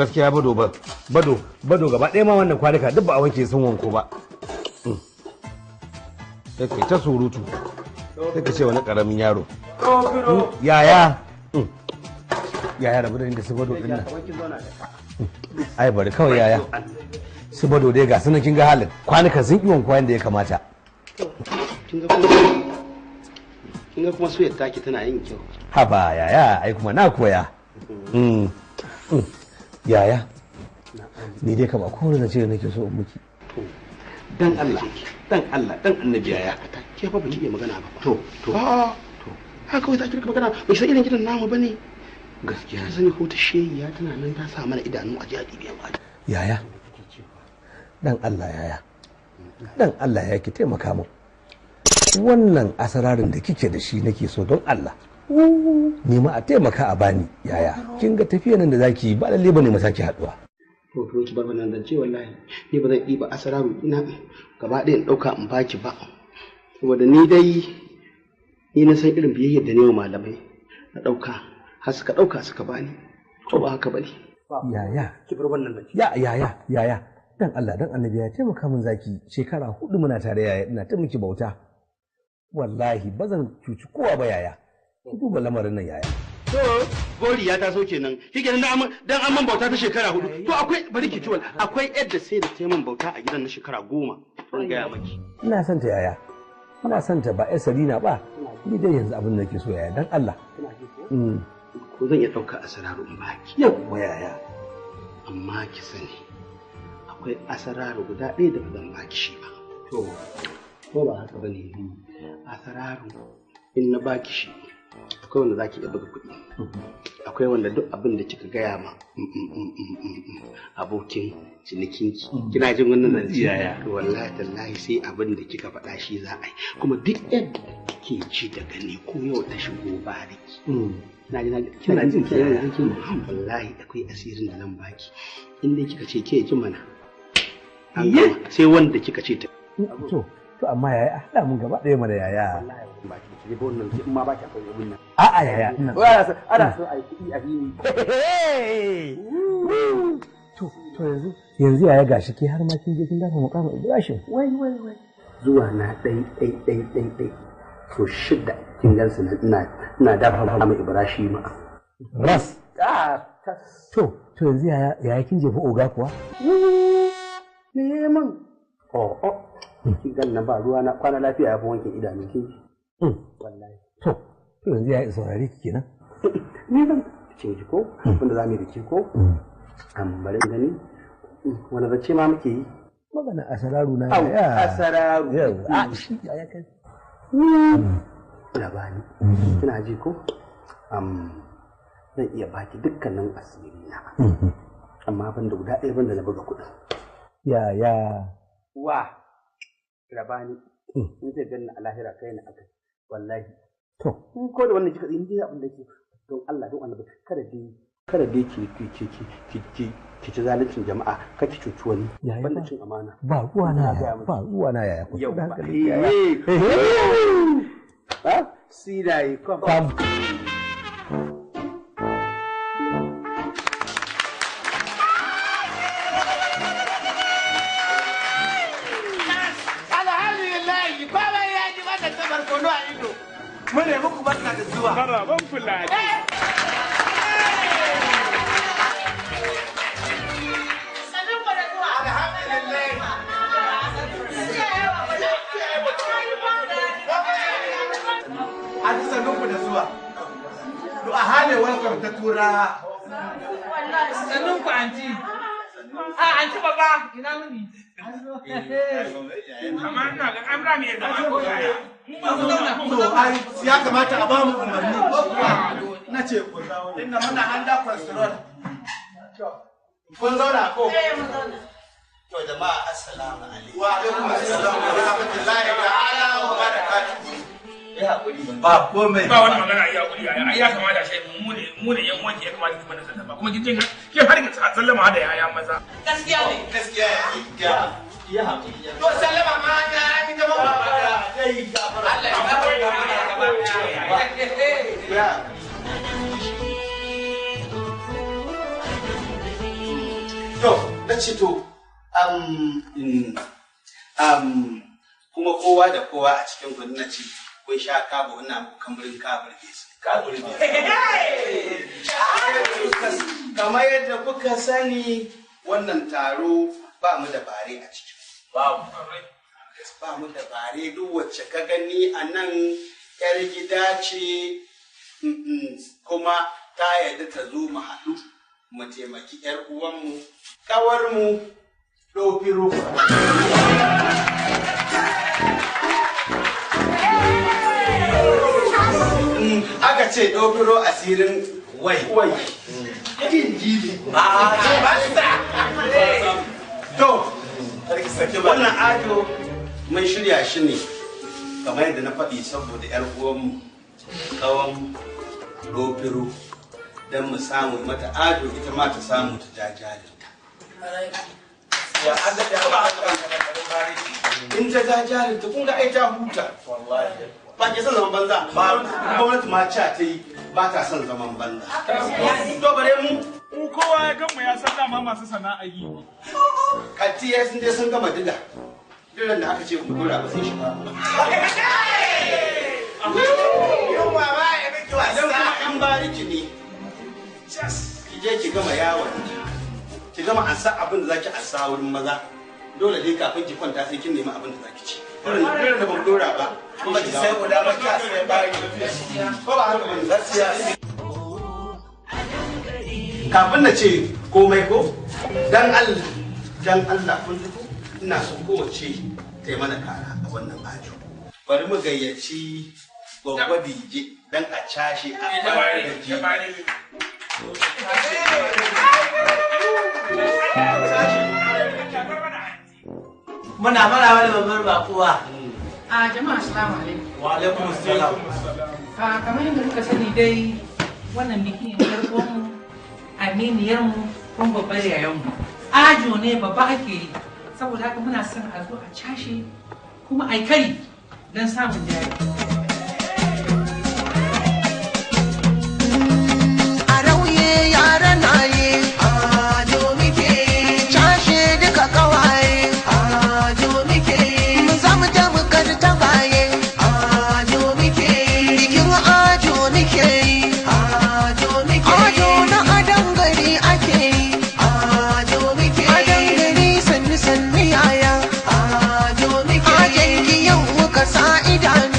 Gaskiya bado ba bado bado gaba ɗaya ma wannan kwanuka duk ba a wanke sun wanko ba. Sai kai ta surutu. Sai ka ce wani karamin yaro. Yaya. Yaya rabu da inda su bado din nan. Ai bari kawai yaya. Su bado dai ga sunan kin ga halin. Kwanuka sun ki wanko yanda ya kamata. Kin ga kuma suyar taki tana yin kyau. Haba yaya ai kuma na koya. Yaya. Ni dai kama kowane na ce nake so in miki. Dan Allah, dan Allah, dan annabi yaya. Ke fa baki iya magana ba. To, to. To. Haka kawai za ki rika magana, bai san irin gidan namu bane. Gaskiya sani ko ta shehiya tana nan ta sa mana idanu a ji a ɗibiya ba. Yaya. Dan Allah yaya. Dan Allah yaya ki taimaka min. Wannan asararin da kike da shi nake so don Allah. Ni ma a taimaka a bani yaya. Kin ga tafiya nan da zaki yi ba lalle bane mu sake haduwa. To to ki bar wannan zance wallahi ni ba zan ɗiba asararu ina gaba ɗaya in ɗauka in baki ba. Saboda ni dai ni na san irin biyayyar da ne wa malamai na ɗauka har suka ɗauka suka bani. Ko ba haka bane. Yaya. Ki bar wannan zance. Ya yaya yaya. Dan Allah dan annabi ya taimaka min zaki shekara 4 muna tare yaya ina ta miki bauta. Wallahi ba zan cuci kowa ba yaya. Ki duba lamarin nan yaya. To gori ya taso kenan. Shikenan dan amman bauta ta shekara 4. To akwai bari ki ci akwai yadda sai da ta min bauta a gidan na shekara 10. Zan gaya maki. Ina son ta yaya. Ina son ta ba ƴar Sarina ba. Ni dai yanzu abin da nake so yaya dan Allah. Ko zan iya ɗauka asararu in baki. Yawwa yaya. Amma ki sani akwai asararu guda ɗaya da ba zan baki shi ba. To ko ba haka bane asararu in na baki shi akwai wanda zaki iya buga kuɗi. Akwai wanda duk abin da kika gaya ma abokin cinikinki. Kina jin wannan zance? Yaya. To wallahi tallahi sai abin da kika faɗa shi za a yi. Kuma duk yadda kike ji da gani ko yau ta shigo bariki. Kina jin kina jin wallahi akwai asirin da zan baki. In dai kika ce ke ji mana. Sai wanda kika ce ta. To to amma yaya a haɗa mun gaba ɗaya mana yaya. Baki ki ba wannan in ma baki akwai abin nan. A'a yaya ina. Ana so a yi kuɗi a fili. To to yanzu yanzu yaya gashi ke har ma kin je kin dafa mukamin Ibrahim. Wai wai wai. Zuwa na ɗai ɗai ɗai ɗai ɗai. So 6 kin gan su ina ina dafa mukamin Ibrahim. Ras. To to yanzu yaya yaya kin jefa oga kuwa? Me man. Oh oh. Kin gan na ba ruwa na kwana lafiya ya fi wankin idanu kin ji. Wallahi. To, to yanzu ya saurare ki kenan. Ni zan ce ji ko wanda za mu yi da ke ko? An bari gani wani zance ma muke yi. Magana asararu na Au, asararu. A shi ya kai. Labani. Kina ji ko? Zan iya baki dukkanin asiri na. Amma ban da guda ɗaya ban da na buga kuɗin. Ya ya. Wa. Rabani. In zai ganna a lahira kai na akai. Wallahi. To. In ko da wannan kika in dai abin da ke don Allah don Allah kada dai kada dai ki ki ki ki ki ki ci zaluncin jama'a ka ki cuci wani banda cin amana. Ba ruwa na yaya ba ruwa na yaya ku da hankali yaya. Ha? Sidai kom. Mune muku barka da zuwa. Maraban Fulani. An sannun ku da zuwa. To a hale welcome ta tura. Sannun ku anti. A anti baba ina wuni. Amma ina ga amra me zama ko yaya. To ya kamata a bamu umarni ko kuwa na ce ku zauna. Inda muna under control. Kun zauna ko? Eh mun zauna. To jama'a assalamu alaikum. Wa alaikum assalam wa rahmatullahi ta'ala wa barakatuhu. Ya hakuri ba komai. Ba wani magana ya hakuri ai ya kamata shi mu ne yan uwanki ya kamata ki mana sallama kuma kin ke har ki sallama da yaya maza. Gaskiya ne. Gaskiya ya. Ya hakuri. To sallama ma ya mi da ba. Allah ya gafarta mana gaba ɗaya. ce to kuma kowa da kowa a cikin ku na ce kun sha kabo ina kambarin kabur kamar yadda kuka sani wannan taro ba mu da bare a ciki. Ba mu da bare, duk wacce ka gani a nan yar gida ce, kuma ta yarda ta zo mu haɗu mu taimaki yar uwanmu ƙawarmu ɗofiro. Aka ce ɗofiro asirin wai. Wai. Jin To, wannan ajo mun shirya shi ne kamar yadda na faɗi saboda 'yar uwanmu tsawon ɗofiro don mu samu mata ajo, ita ma ta samu ta jajarinta. In ta jajarinta kun ga ai ta huta. Ba ke son zaman banza. Gwamnati ma ca ta yi ba ta son zaman banza. To bare mu. Mu kowa ya gan mu ya san dama masu sana'a yi. Katti ya sun je sun gama diga. Diran da aka ce ku dora ba sai shi ba. Yunwa ba ya miki wasa. Idan kuma an bariki ne. Ki je ki gama yawon ki. Ki gama ansa abin da zaki ansa wurin maza. Dole dai kafin ki kwanta sai kin nemi abin da zaki ci. Diran da ba mu dora ba. Ba ki sai guda ba ki sai bari. Ko ba haka bane? Gaskiya. Kafin na ce komai ko dan Allah, dan Allah kun ji ko ina so kowace ta yi mana kara a wannan ajo. Bari mu gayyaci Gwagwa Dije dan a cashe a fara da ji. Muna maraba da babbar bakuwa. A jama'a, assalamu alaikum. Wa alaikum assalam. A kamar yadda kuka sani dai, wannan biki ne na uwanmu, aminiyarmu, kuma babbar yayanmu. Ajo ne babba ake yi. Saboda haka muna son a zo a cashe kuma a yi kari don samun jari. A rauye yara na yi ajo muke, cashe duka kawaye ajo muke, mu zamu ta mu karta baye ajo muke, bikin ajo muke yi ajo muke, ajo na adan gari ake yi ajo muke, adan gari sannu sannu yaya ajo muke, ajan ki yau muka sa idanu.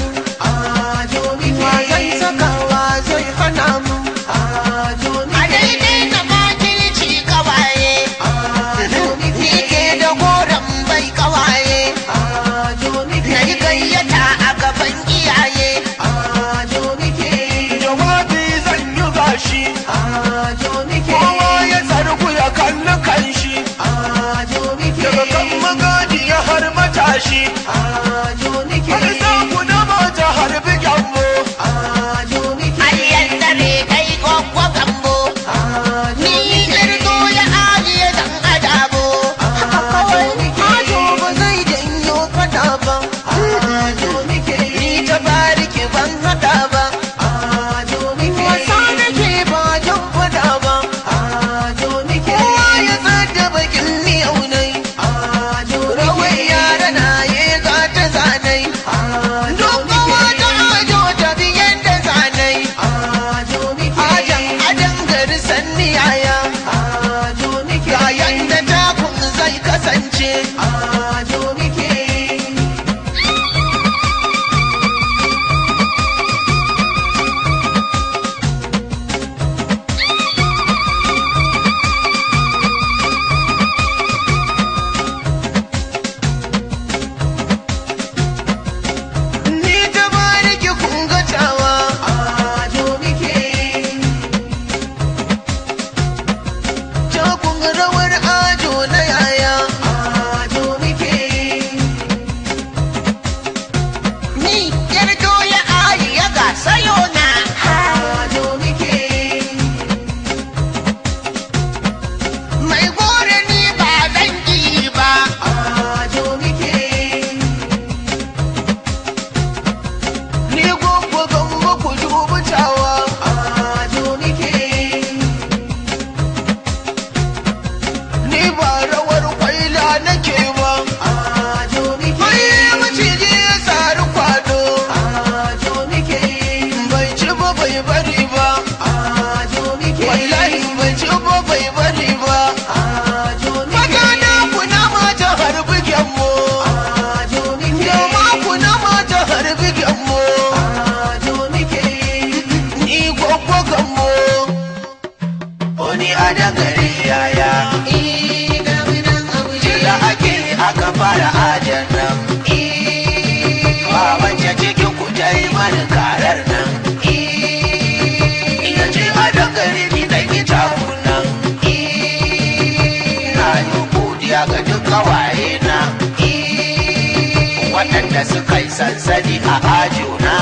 da suka yi sansani a ajuna.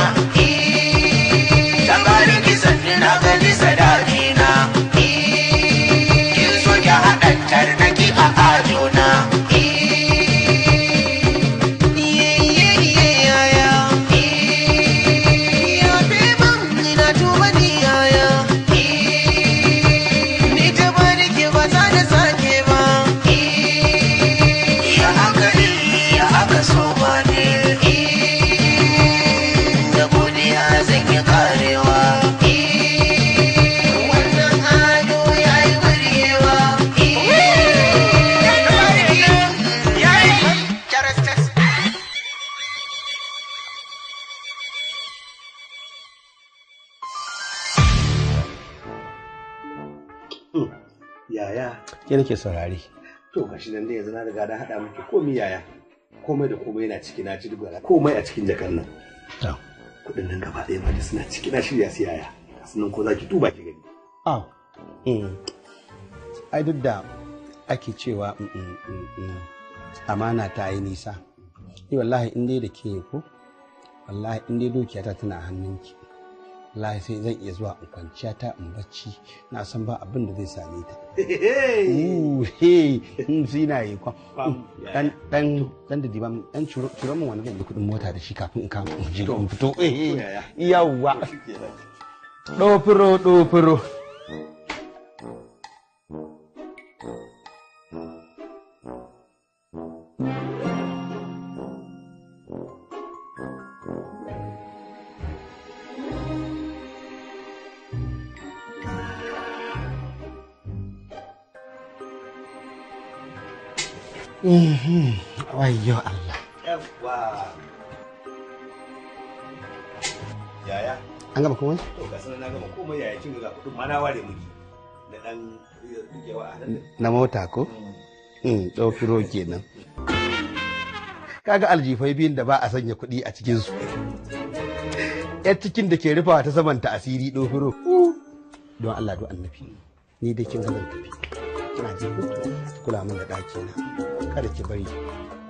Ta bariki sannu na gani sadakina. Kin so ki haɗa tarnaki a ajuna. Yaya, Ke nake saurare. To gashi nan dai yanzu na riga na haɗa miki komai yaya. Komai da komai yana ciki na jirgin komai a cikin jakar nan. Kuɗin nan gaba ɗaya ma duk suna ciki na shirya su yaya. Gasu nan ko za ki duba ki gani. Aw. Ai duk da ake cewa amana ta yi nisa. Ni wallahi in dai da ke ko wallahi in dai dukiyata tana hannunki. Wallahi sai zan iya zuwa in kwanciya ta in bacci na san ba abin da zai same ta. Sina yi kwa. Dan dan dan da diba dan ciro min wani zan yi kuɗin mota da shi kafin in kama in je in fito. Yawwa. Ɗofiro ɗofiro. Wayyo Allah. Yawwa. Yaya. An gama komai? To ga sanan na gama komai yaya, kin ga kuɗin ma na ware miki. Da dan rikewa a nan. Na mota ko? Ɗaukiro kenan. Kaga aljifai biyun da ba a sanya kuɗi a cikinsu. Yar cikin da ke rufawa ta saman ta asiri ɗofiro. Don Allah don annabi. Ni dai kin ga zan tafi. Kina ji ko? Ki kula min da ɗaki na. Kada ki bari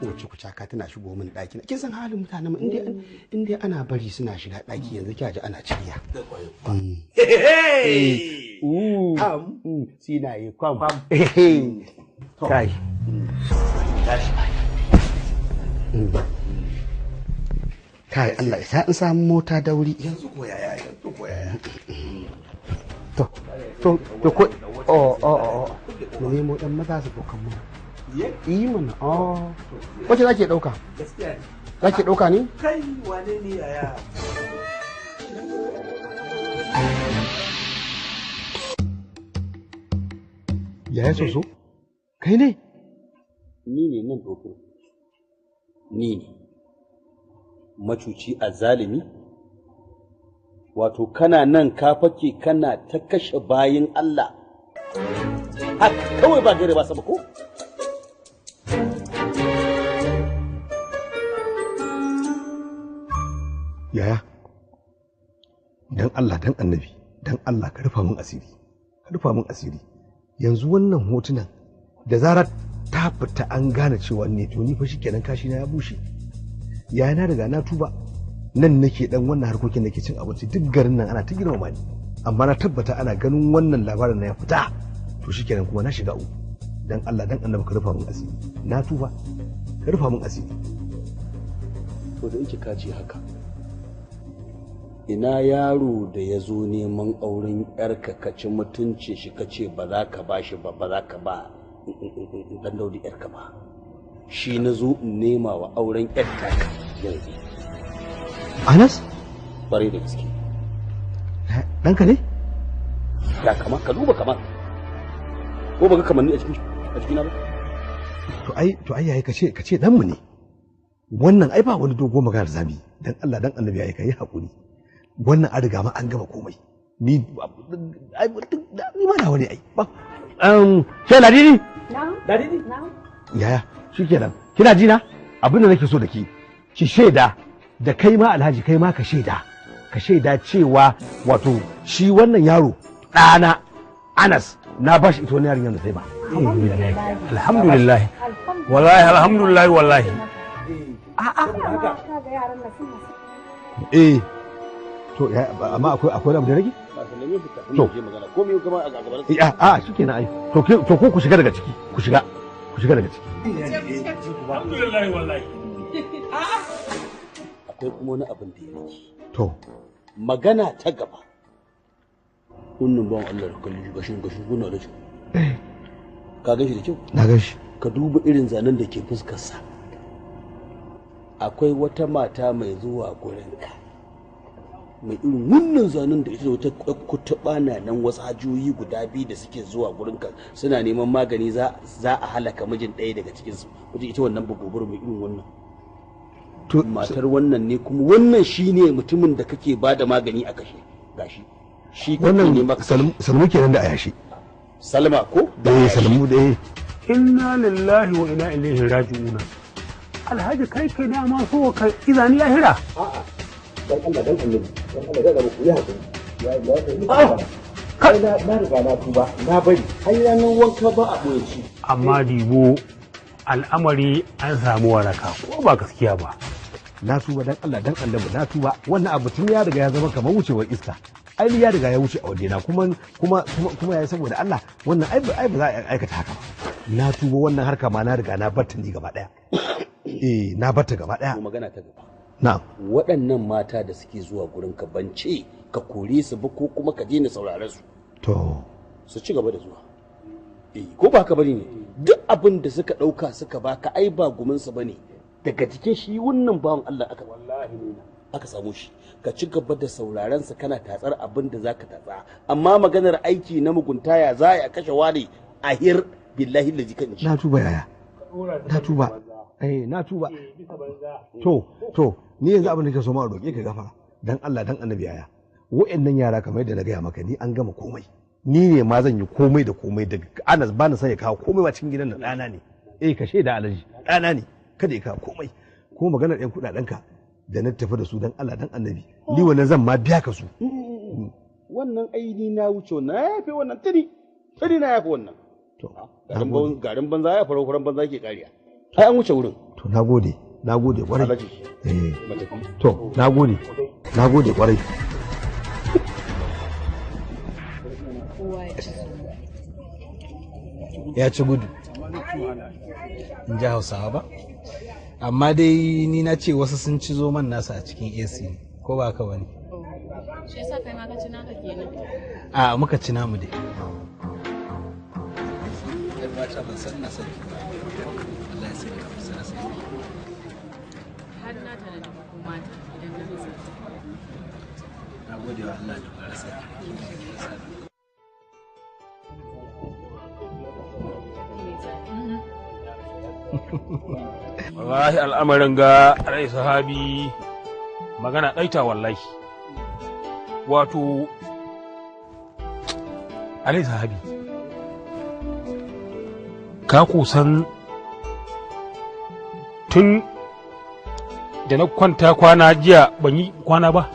kowace kucaka tana shigo min ɗaki na. Kin san halin mutanen mu in dai ana bari suna shiga ɗaki yanzu kya ji ana ciriya. Sinaye kwam. Kai. Kai Allah isa in samu mota da wuri. Yanzu ko yaya, yanzu ko yaya. To to to ko oh oh oh. Mu nemo ɗan maza su ɗaukan mana. Yi mana oh. Wace za ke ɗauka? Gaskiya ne. Za ke ɗauka ne? Kai wane ne yaya? Yaya soso? Kai ne? Ni ne nan ɗauko. Ni ne. Macuci azzalimi. Wato kana nan ka fake kana ta kashe bayin Allah. Haka kawai ba gaira ba saba ko? Yaya, dan Allah dan annabi, dan Allah ka rufa min asiri. Ka rufa min asiri. Yanzu wannan hotunan da zarar ta fita an gane cewa ne to ni fa shikenan kashi na ya bushe. Yaya na riga na tuba. Nan nake dan wannan harkokin nake cin abinci duk garin nan ana ta girmama ni. Amma na tabbata ana ganin wannan labarin na ya fita. To shikenan kuma na shiga uku. Dan Allah dan annabi ka rufa min asiri. Na tuba. Ka rufa min asiri. To da yake ka ce haka. Ina yaro da ya zo neman auren yarka ka ci mutunci shi ka ce ba za ka ba shi ba, ba za ka ba dan Daudi yarka ba. Shi na zo in nema wa auren yarka yanzu. Anas? Ƙwarai da gaske. Ɗanka ne? Ya kama ka duba kama. Ko ba ga kamanni a cikina ba? To ai yayi ka ce ɗanmu ne. Wannan ai ba wani dogo magana da zamu yi. Dan Allah dan annabi yayi ka yi hakuri. Wannan an riga ma an gama komai. Ni ai ni ma nawa ne ai. Ba ke Ladidi? Na'am. Ladidi? Na'am. Yaya shikenan. Kina ji na? Abin da nake so da ki ki shaida da kai ma Alhaji kai ma ka shaida. Ka shaida cewa wato shi wannan yaro ɗana Anas na bashi ita wani yarinyar da sai ba. Alhamdulillah. Wallahi alhamdulillah wallahi. A'a haka eh to amma akwai abu da rage? To komai gaba a gaban sa. A shikenan ai. To to ko ku shiga daga ciki, ku shiga. Ku shiga daga ciki. Alhamdulillah wallahi. Akwai kuma wani abin da ya rage. To magana ta gaba. Wannan bawan Allah da kalli shi gashin gashin guna da shi. Ka gan shi da kyau? Na gan shi. Ka duba irin zanen da ke fuskar sa. Akwai wata mata mai zuwa gurinka. Mai irin wannan zanen da ita wata kutuba na nan wasu hajiyoyi guda biyu da suke zuwa gurinka suna neman magani za a halaka mijin ɗaya daga cikinsu wajen ita wannan bagobaro mai irin wannan matar wannan ne kuma wannan shine mutumin da kake ba da magani a kashe gashi shi wannan Salmu kenan da ayashi Salma ko da Salmu da inna lillahi wa inna ilaihi raji'una alhaji kai kai dama so ka izani lahira a'a dan Allah dan annabi dan Allah da ku yi hakuri ya ya kai na riga na tuba na bari ai ranar wanka ba a boye shi amma dibo al'amari an samu waraka ko ba gaskiya ba na tuba dan Allah dan annabi na tuba wannan abu tun ya riga ya zama kamar wucewar iska ai ya riga ya wuce a wajena kuma kuma kuma yayi saboda Allah wannan ai ai ba za a aikata haka ba na tuba wannan harka ma na riga na batta ni gaba daya eh na batta gaba daya magana ta gaba. Na'am. Waɗannan mata da suke zuwa gurin ka bance ka kore su ba ko kuma ka daina sauraren su. To. Su ci gaba da zuwa. Eh ko ba haka bane ne. Duk abin da suka ɗauka suka baka ai ba gumin su bane. Daga jikin shi wannan bawan Allah aka wallahi ne aka samu shi. Ka ci gaba da sauraren sa kana tatsar abin da zaka tatsa. Amma maganar aiki na mugunta ya za a kashe wani a hir billahi lazi kan Na tuba yaya. Na tuba. Eh na tuba. To to ni yanzu abin da ke so ma roƙe ka gafara dan Allah dan annabi yaya wa'annan yara kamar yadda na gaya maka ni an gama komai ni ne ma zan yi komai da komai daga Anas ba na son ya kawo komai ba cikin gidan nan ɗana ne eh ka shaida alaji ɗana ne kada ya kawo komai ko maganar ɗan kuɗaɗen ka da na tafi da su dan Allah dan annabi ni wannan zan ma biya ka su wannan aini na wuce wannan ya yafe wannan tuni tuni na yafe wannan to garin banza ya faro furan banza ke kariya ai an wuce wurin to nagode nagode kwarai eh to nagode nagode kwarai ya ci gudu in ji Hausawa ba amma dai ni na ce wasu sun ci zoman nasa a cikin AC ko ba haka bane shi yasa kai ma ka ci naka kenan a muka ci namu dai yar mata ban san na sani Allah ya sani ka sani har na tana da mata idan na rasa. Na gode wa Allah da ba rasa ki. Wallahi al'amarin ga rai sahabi magana ɗaita wallahi. Wato alai sahabi ka kusan tun da na kwanta kwana jiya ban yi kwana ba.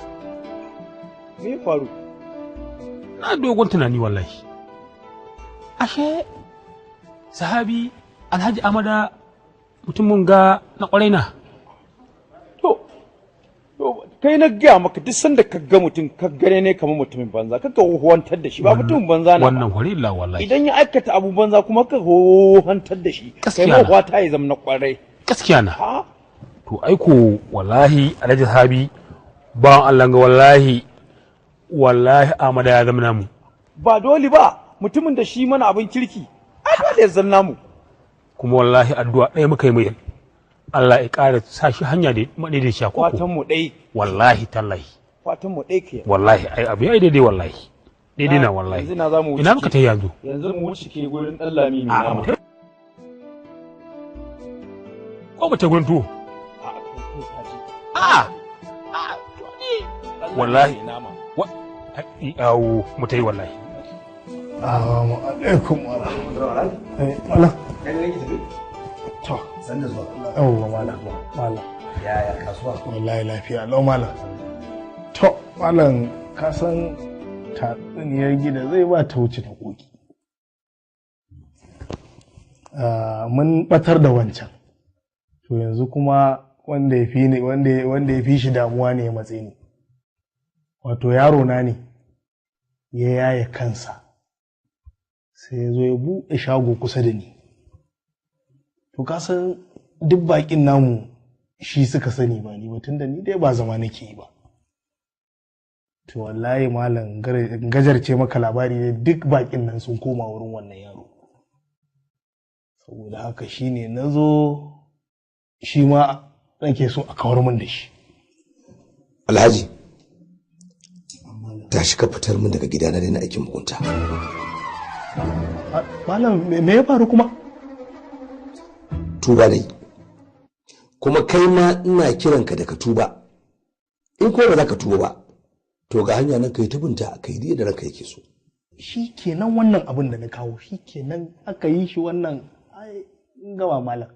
Me faru? Na dogon tunani wallahi. Ashe sahabi Alhaji Amada mutumin ga na kwarai na. To, kai na gaya maka duk sanda ka ga mutum ka gane ne kamar mutumin banza ka hohantar da shi ba mutumin banza na. Wannan horilla wallahi. Idan ya aikata abu banza kuma ka hohantar da shi. Kai ma ta ya zama na kwarai. Gaskiya na. To aiko wallahi Alhaji Sahabi bawan Allah ga wallahi wallahi Amada ya zama namu. Ba dole ba mutumin da shi mana abin kirki ai dole ya zama namu. Kuma wallahi addu'a ɗaya muka yi mai Allah ya ƙara sa shi hanya da madaidaiciya ko fatan mu ɗai wallahi tallahi fatan mu ɗai ke wallahi ai abu ya daidai wallahi daidai na wallahi yanzu na zamu wuce ina muka tafi yanzu yanzu mu wuce ke gurin ɗan lami mai nama ko mu ta gurin tuwo a wallahi awo mu ta yi wallahi Assalamu alaikum wa rahmatullahi. Malam. To, sanda zuwa. Yawwa malam. Malam. Yaya kasuwa? Wallahi lafiya lau malam. To, malam ka san tatsuniyar gida zai ba ta wuce ta koki. Mun batar da wancan. To yanzu kuma wanda ya fi ni wanda ya fi shi damuwa ne ya matse ni. Wato yaro na ne ya yaye kansa sai ya zo ya buɗe shago kusa da ni. To ka san duk baƙin namu shi suka sani ba ni ba, tunda ni dai ba zama nake yi ba. To wallahi malam, gajarce maka labari ne, duk baƙin nan sun koma wurin wannan yaro. Saboda haka shine na zo shi ma nake so a kawar min da shi. Alhaji, tashi ka fitar min daga gidana da na aikin mugunta. Malam, me ya faru kuma? Tuba dai. Kuma kai ma ina kiranka da ka tuba. In ko ba za ka tuba ba, to ga hanya nan kai ta binta kai da ranka yake so. Shi kenan wannan abin da na kawo, shi kenan aka yi shi wannan ai gama malam.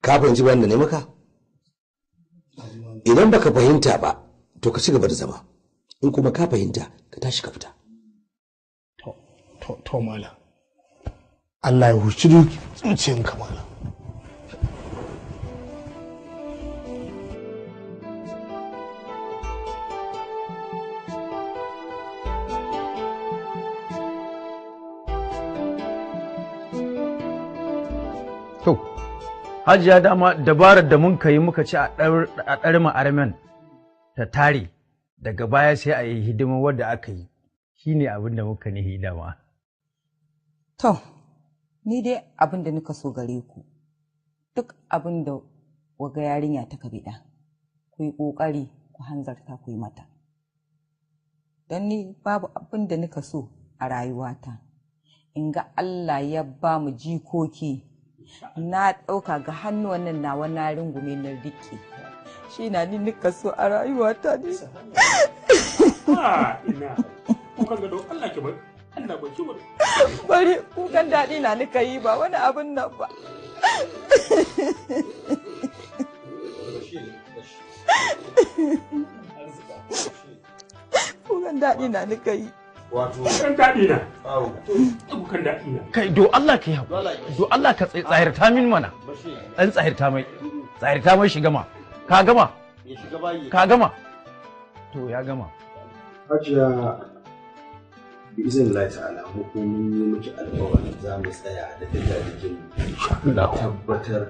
Ka fahimci bayan da ne maka? Idan baka fahimta ba, to ka ci gaba da zama. In kuma ka fahimta, ka tashi ka fita. To malam. Allah ya huci zuciyanka malam. To, Hajiya, dama dabarar da mun yi muka ci a ɗarma armen ta tare daga baya sai a yi hidimar wadda aka yi, shi ne abin da muka nihi dama. To, ni dai abin da nika so gare ku, duk abin da waga yarinya ta kabiɗa, ku yi ƙoƙari ku hanzarta ku yi mata. Don ni babu abin da nika so a rayuwata, in ga Allah ya ba mu jikoki. Na ɗauka ga hannuwan nan nawa na rungume na riƙe, shi na ni nika so a rayuwata ne. Ina kukan gado Allah ke bari, Allah ba ki bari. Bari kukan daɗi na nika yi ba wani abin nan ba. Kukan daɗi na nika yi. Wato kukan daɗi na. Kukan daɗi na. Kai, do Allah ka yi haƙuri, do Allah ka tsahirta min mana. Ɗan tsahirta mai, tsahirta mai shi gama. Ka gama? Ka gama? To ya gama. Hajiya, bi izin Allah ta'ala mu ko mun yi miki alƙawarin za mu tsaya da dagajin tabbatar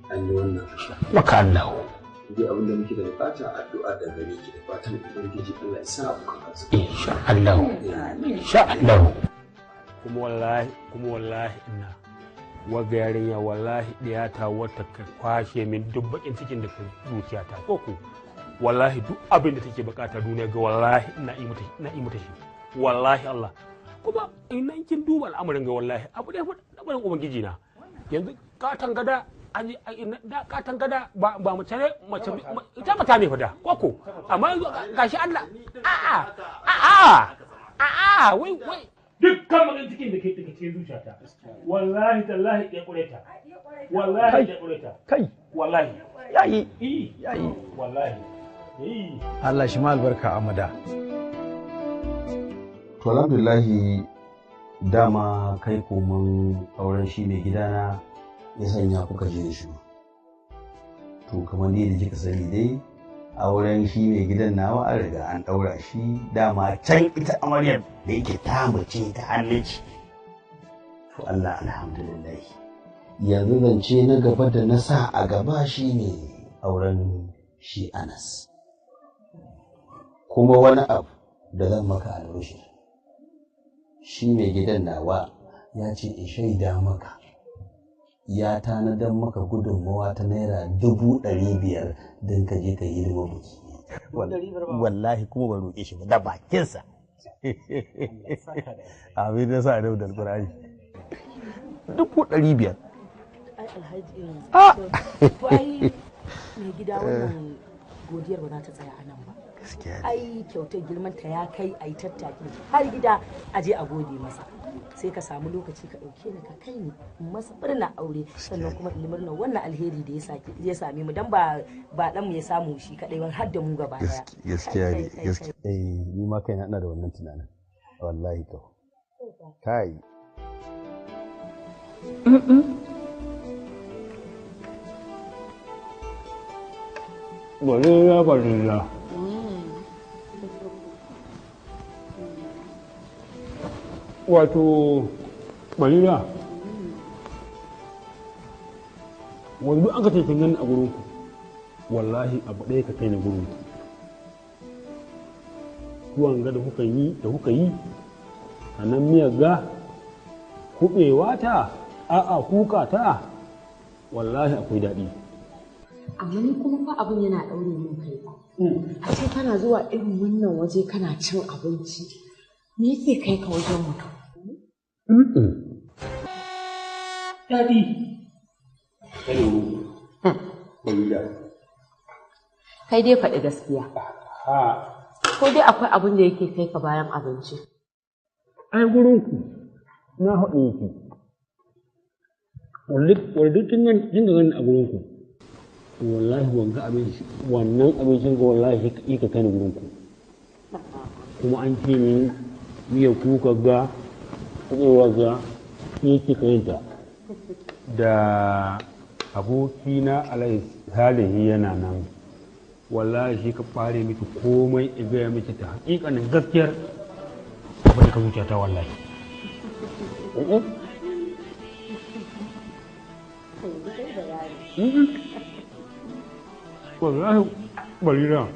an yi wannan asha. Maka Allah. Duk abin da muke da bukata addu'a da gare ki da fatan Ubangiji Allah ya sa abu kan arziki. Insha Allah. Insha Allah. Kuma wallahi, kuma wallahi ina waga yarinya wallahi ɗiyata wata ka kwashe min duk bakin cikin da ka zuciyata ko ko wallahi duk abin da take bukata duniya ga wallahi ina yi mata, ina yi mata shi wallahi Allah. Kuma ina kin duba al'amarin ga wallahi abu da al'amarin ubangiji na yanzu katan gada da katan gada ba ba mace ne, mace ita mata ne fada koko, amma yanzu gashi Allah a'a a'a a'a wai wai dukkan bakin cikin da ke cikin zuciyata wallahi tallahi ya kureta, wallahi ya kureta kai wallahi yayi yayi wallahi. Allah shi ma albarka amada. To alhamdulillahi, dama kai koman auren shi mai gidana ya sanya kuka je da shi. To kamar dai da kika sani dai auren shi mai gidan nawa an riga an ɗaura shi dama can, ita amaryar da yake ta mace ta hannun shi. To Allah alhamdulillah. Yanzu zance na gaba da na sa a gaba shine auren shi Anas. Kuma wani abu da zan maka albishir, shi mai gidan nawa ya ce in shaida maka ya tanadar maka gudunmawa ta ₦500,000 don ka je ka yi hidimar biki. Wallahi kuma ban roƙe shi ba da bakinsa. Abin da sa da Alƙur'ani. 500,000. Ai Alhaji, to ai mai gida wannan godiyar ba za ta tsaya a nan ba. Ai kyautar girman ta ya kai a yi tattaki har gida a je a gode masa. Sai ka samu lokaci ka ɗauke ni ka kai ni in masa murna aure, sannan kuma in yi murna wannan alheri da ya same mu, dan ba ba dan mu ya samu shi kadai ba, har da mu gaba daya. Gaskiya ne, gaskiya. Eh, ni ma kaina ina da wannan tunanin. Wallahi to. Kai. Barira barira. Wato barira. Wanda duk aka ce kin gani a gurinku, wallahi abu ɗaya ka kai ni gurinku. Tuwon ga da kuka yi, sannan miyar ga kuɓewa ta, a'a kuka ta, wallahi akwai daɗi. Amma ni kuma fa abin yana ɗaure min kai ba. A ce kana zuwa irin wannan waje kana cin abinci, me yake kai ka wajen mutum? Daɗi. Kai dai faɗi gaskiya. Ko dai akwai abin da yake kai ka bayan abinci? Ai gurinku na haɗu yake. Wanda tun da gani a gurinku, wallahi wanga abinci, wannan abincin ga wallahi shi ka kai ni gurinku. Kuma an ce min miya kuka ga, kuɓewa ga, shi yake kai ta. Da abokina Alhaji Salihu yana nan, wallahi shi ka ɓare miki komai in gaya miki ta hakikanin gaskiyar abin da ka zuciya ta wallahi. Wallahi barira.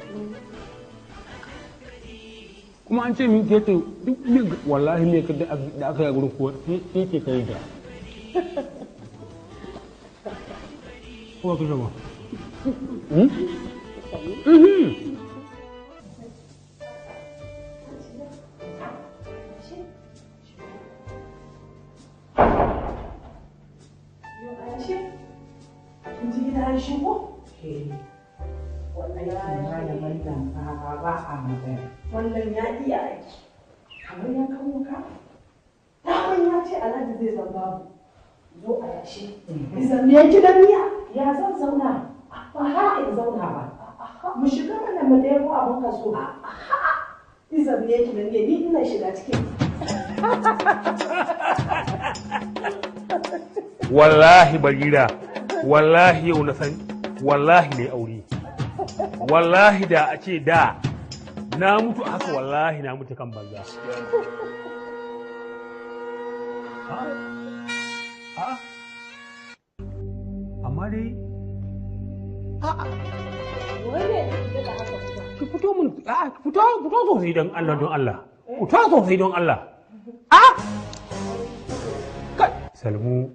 Kuma an ce min ke ce duk wallahi me da aka yi a gurin kuwa ke ke kai ta. Ko ka zama? Wannan ya iya aiki. Kamar ya kawo ka? Daman ya ce Alhaji zai zan babu. Zo a yashi. Izan me gidan miya? Ya zan zauna? Ba ha in zauna ba. Mu shiga mana mu ɗebo abin ka so. Izan me gidan miya ni ina shiga cikin. Wallahi barira, wallahi yau na san, wallahi ne aure. Wallahi da a ce da na mutu a haka wallahi na mutu kan banza. Amma dai ki fito mun, fito fito sosai don Allah don Allah. Fito sosai don Allah. Kai Salmu,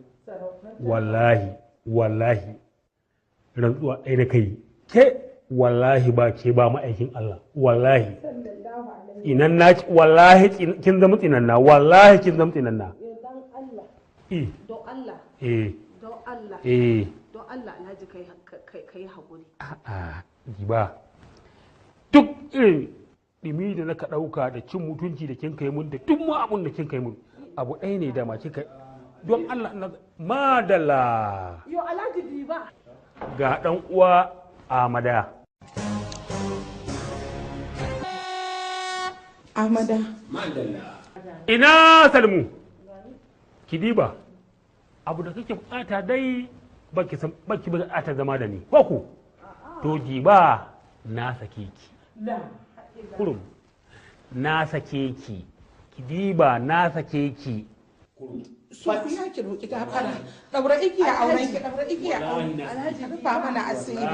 wallahi wallahi rantsuwa ɗaya da kai ke wallahi ba ke ba ma'aikin Allah wallahi inan na wallahi kin zama tsinanna wallahi kin zama tsinanna. Don Allah. Don Allah. Don Allah Alhaji kai haƙuri. A'a, ba. Duk irin ɗimi da naka ɗauka da cin mutunci da kin kai mun da duk ma abun da kin kai mun abu ɗaya ne da ma kin kai don Allah na madalla. Yo Alhaji diba. Ga ɗan uwa Amada. Amada. Madalla. Ina Salmu. Ki diba. Abu da kake bukata dai baki san baki bukata zama da ni. Ko ku? To diba na sake ki. Kurum. Na sake ki. Ki diba na sake ki. Kurum. Sofiya ki roƙi gafara. Ɗaura igiya auren ki, ɗaura igiya auren. Alhaji rufa mana asiri.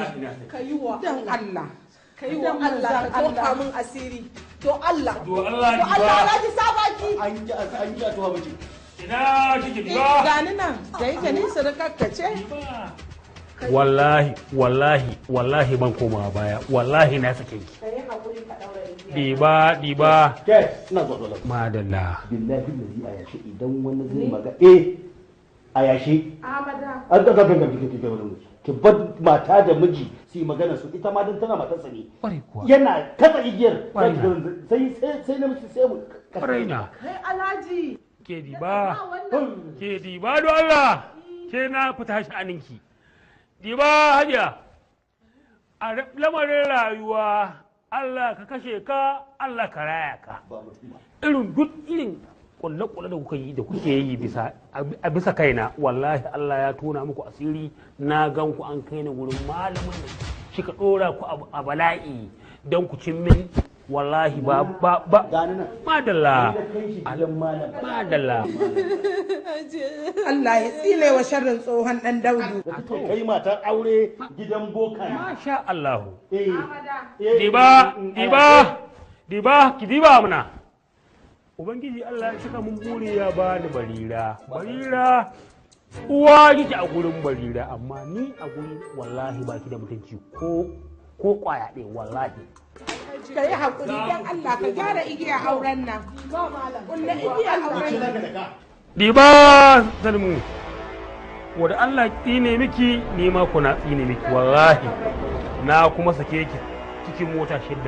Ka yi wa Dan Allah. Ka yi wa Allah ka tofa min asiri. To Allah. To Allah To Allah Alhaji sa baki. An ji an ji a tofa miki. Ina kike diba? Gani nan, da yake ni surukar ka ce. Wallahi wallahi wallahi ban komawa baya wallahi na sake ki. Ka yi haƙuri ka ɗaura igiya. Diba diba. Ke ina zuwa dole. Madalla. Billahi lazi a yashe idan wani zai maga a yashe. Amada. An ga ga ga ki bar mata da miji su yi magana su ita ma dan tana matarsa ne. Yana katsa igiyar sai sai sai namiji sai mu. Kwarai na. Kai Alhaji. Ke diba. Ke diba don Allah. Ke na fita sha'aninki. Diba hajiya. A lamarin rayuwa Allah ka kashe ka, Allah ka raya ka. Irin duk irin kulle-kulle da kuka yi da kuke yi bisa a bisa kaina wallahi Allah ya tona muku asiri na gan ku an kai ni wurin malamin da Shika dora ku a bala'i don ku cin min wallahi ba ba ba. Madalla. Madalla. Allah ya tsile wa sharrin tsohon dan Daudu. Kai matar aure gidan boka. Masha Allah. Diba diba diba ki diba muna. Ubangiji Allah ya cika mun buri ya bani Barira. Barira uwa kike a gurin Barira, amma ni a gurin wallahi ba ki da mutunci ko kwaya ɗaya wallahi. Ka yi haƙuri don Allah ka gyara igiya auren nan. Kulle igiya auren nan. Diba Salmu, wadda Allah tsine miki ni ma kuna tsine miki wallahi. Na kuma sake ki cikin mota 6.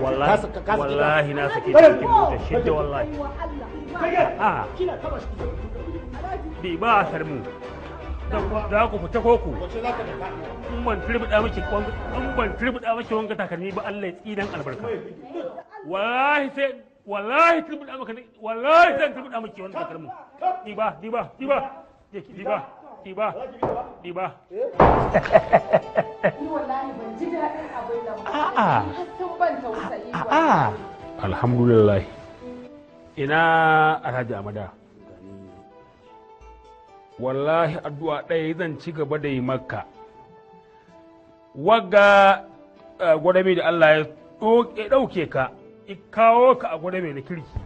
Wallahi wallahi na sake cikin mota 6 wallahi. A Diba Salmu, za ku fita koko. In ban turbuɗa miki wanga takalmi ba Allah ya tsinan albarka. Wallahi sai wallahi turbuɗa maka wallahi sai turbuɗa miki wannan takalmin. Diba diba diba diba diba diba. Ni wallahi ban ji daɗin abin nan ba. A'a. Har sun ban tausayi. A'a. Alhamdulillah. Ina Alhaji Amada. Wallahi addu'a ɗaya zan ci gaba da yi maka. Wagga gwadame da Allah ya ɗauke ka, ya kawo ka a gwadame na kirki.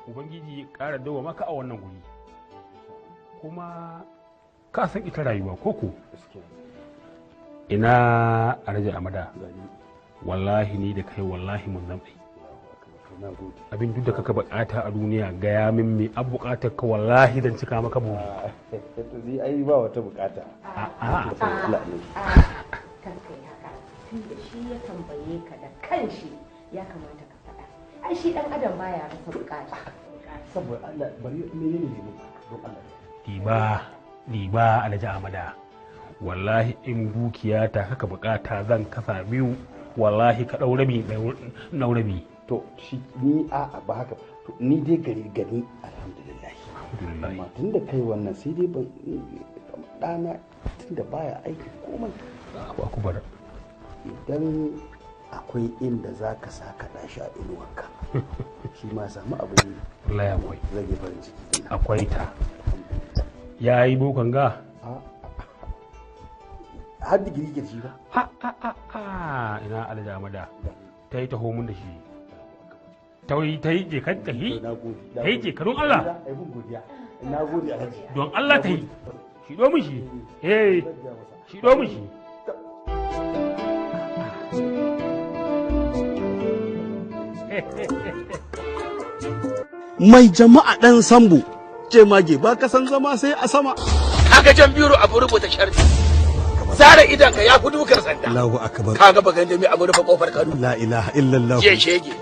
Ubangiji ya ƙara dawo maka a wannan guri. Kuma ka san ita rayuwa koko? Ina Alhaji Amada. Wallahi ni da kai wallahi mun zama ɗai. Abin duk da kaka bukata a duniya gaya min me an bukatar ka wallahi zan cika maka buri. To ni ai ba wata bukata. A'a. Kanka ya haka tunda shi ya tambaye ka da kanshi ya kamata ka faɗa. Ai shi dan adam baya rasa bukata. Saboda Allah bari menene ne don Allah. Diba diba Alhaji Amada. Wallahi in dukiya ta kaka bukata zan kasa biyu wallahi ka ɗau rabi na rabi. To shi ni a'a ba haka to ni dai gari gani alhamdulillah. Amma tunda kai wannan sai dai ban ɗana tunda baya aiki komai. Abu akubar. Idan akwai inda za ka sa ka ɗashi a inuwarka shi ma samu abu ne. Wallahi akwai. Zan yi farin ciki. Akwai ta. Ya yi bokan ga? Har digiri ke shi ba? Ha ha ha ina Alhaji Amada. Ta yi taho mun da shi. Ta yi je kan ta yi. Ta yi je don Allah. Don Allah ta yi. Shi domin shi. Eh. Shi domin shi. Mai jama'a ɗan sambo, jemage ba ka san zama sai a sama. Kaga jan biro abu rubuta sharti. Zara idan ka ya fi dukar sanda. Allahu akbar. Kaga bagan jami abu rufe kofar Kano. La ilaha illallah. Je shege.